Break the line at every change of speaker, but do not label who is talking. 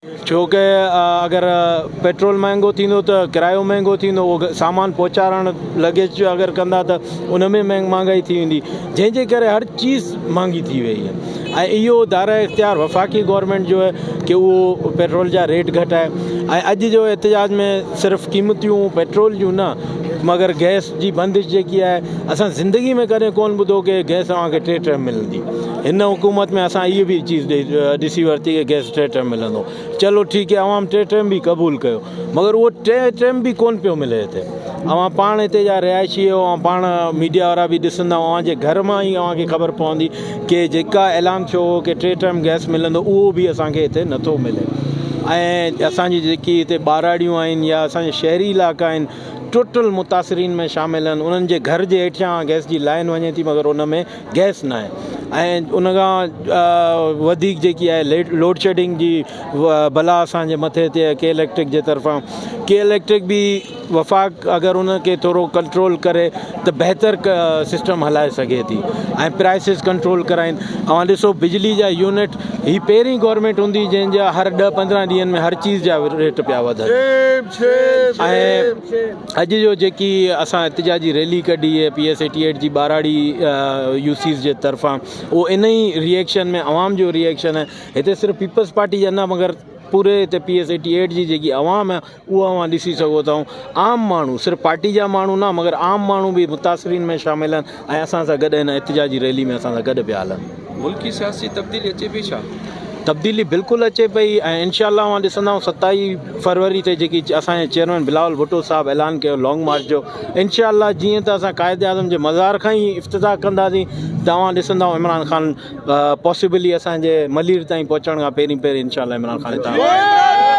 ڇو ڪه اگر پيٽرول مهنگو ٿيندو ته ڪرايو مهنگو ٿيندو اهو سامان پهچارڻ لگيج اگر ڪندا ته ان ۾ مهانگائي ٿي ويندي جنهن جي ڪري هر چيز مهانگي ٿي وئي آهي ۽ اهو دائره اختيار وفاقي گورنمينٽ جو آهي ڪه اهو پيٽرول جا ريٽ گهٽائي ۽ اڄ جو احتجاج ۾ صرف قيمتيون پيٽرول جون نه مگر گئس جي بندش جيڪي آهي اسان زندگي ۾ ڪڏهن ڪون ٻڌو ڪه گئس اوهان کي ٽي ٽائيم ملندي هن حڪومت ۾ اسان اهي به چيز ڏسي ورتي ڪه گئس ٽي ٽائيم ملندو چلو ٺيڪ آهي عوام ٽي ٽائيم به قبول ڪيو مگر اهو ٽي ٽائيم به ڪون پيو ملي هتي اوهان پاڻ هتي جا رهائشي آهيو اوهان پاڻ ميڊيا وارا به ڏسندا اوهان جي گهر مان ئي اوهان کي خبر پوندي ڪه جيڪا اعلان ٿيو هو ڪه ٽي ٽائيم گئس ملندو اهو به اسان کي هتي نٿو ملي ۽ اسان جي جيڪي هتي ٻهراڙيون آهن يا اسان جا شهري علائقا آهن ٽوٽل متاثرين ۾ شامل آهن انهن جي گهر جي هيٺيان گئس جي لائن وڃي ٿي مگر ان ۾ گئس ناهي ۽ ان کان وڌيڪ جيڪي آهي لوڊشيڊنگ جي بلا اسان جي مٿي تي آهي ڪي اليڪٽرڪ جي طرفان ڪي اليڪٽرڪ به وفاق اگر ان کي ٿورو ڪنٽرول ڪري ته بهتر سسٽم هلائي سگهي ٿي ۽ پرائسز ڪنٽرول ڪرائين اوهان ڏسو بجلي جا يونٽ هي پهرين گورنمينٽ هوندي جنهن جا هر ڏهه 15 ڏينهن ۾ هر چيز جا ريٽ پيا وڌن ۽ اڄ جو جيڪي اسان احتجاجي ريلي ڪڍي آهي پي ايس 88 جي ٻاراڙي يو سيز جي طرفان اهو ان ئي ريئيڪشن ۾ عوام جو ريئيڪشن آهي هتي صرف پيپلز پارٽي جا نه مگر پوري هتي پي ايس 88 جي جيڪي عوام آهي اهو اوهان ڏسي سگهو ٿا عام ماڻهو صرف پارٽي جا ماڻهو نه مگر عام ماڻهو به متاثرين ۾ شامل آهن ۽ اسان سان گڏ هن احتجاجي ريلي ۾ اسان سان گڏ پيا هلن.
ملڪي سياسي تبديلي اچي پئي ڇا؟
تبديلي بلڪل اچي پئي ۽ انشاء الله اوهان ڏسندا 27 فروري تي جيڪي اسان جي چيئرمين بلاول ڀٽو صاحب اعلان ڪيو لانگ مارچ جو انشاء الله جيئن ته اسان قائد اعظم جي مزار کان ئي افتتاح ڪنداسين ته اوهان ڏسندا عمران خان پاسيبلي اسان جي ملير تائين پهچڻ کان پهرين پهرين انشاء الله عمران خان هتان.